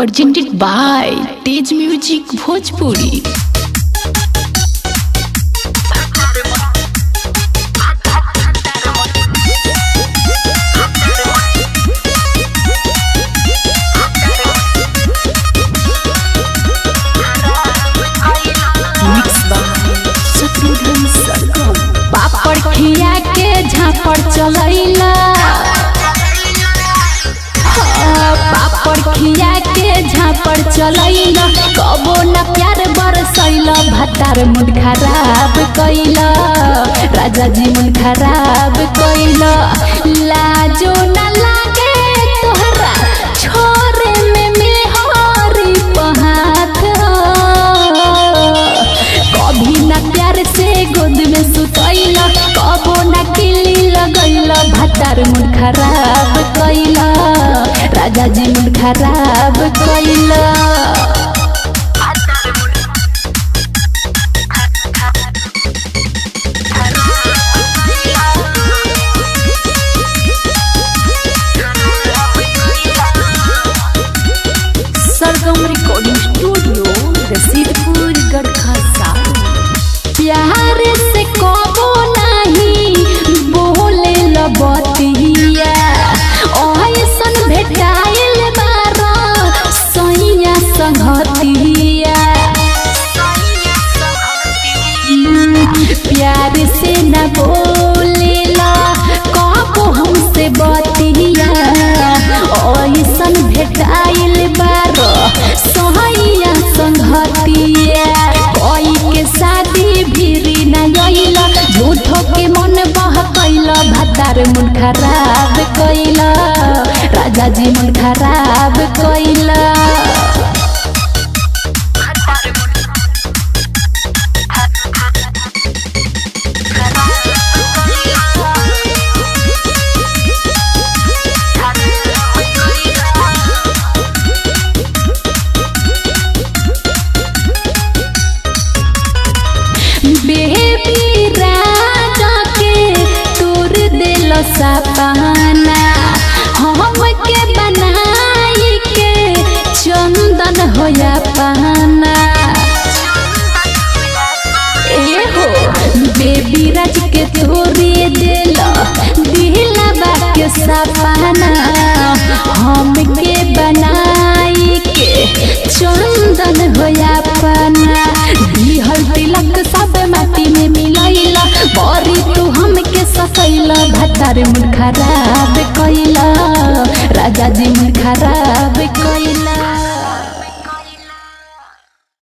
Presented by Tej Music Bhojpuri. Mixed by Shatrughan Sargam. पापड़ खिया के झापड़ चलैला, पापड़ खिया के झापड़ चलैला, कबो न प्यार बरसैला, भातार मुन खराब कैला, राजा जी मुन खराब कैला। लाजो न लागे तोहरा छोरे में मेहरी पहात, कभी न प्यार से गोद में सुतैला, कबो न किली लगैला, भातार मुन खराब कैला, राजा जी मुन खराब कैला। सरगम रिकॉर्डिंग स्टूडियो, रसीदपुर, गढ़खा सारण। प्यार से कबो नहीं बोले लबतिया, ऐसन भेटाइल बारा सैया संगतिया। प्यार से न बोलेला कबो हमसे बतिया, ऐसन भेटाइल बारा सैया संगतिया। कोई के शादी भीरी न अइला, झूठो के मन बहकैला, भातार मन खराब कैला, राजा जी मन खराब कैला। बेबी राजा के तोर दिल सपना, हम के बनाई के चंदन होया पाना। ए हो बेबी राज के तोरे दिल दिलवा के सपना, हम के बनाई के चंदन होया पाना। दिहल तिलक सब माटी में मिलैला, बड़ी तू हमके ससैला, भातार मुन खराब कैला, राजा जी मुन खराब कैला।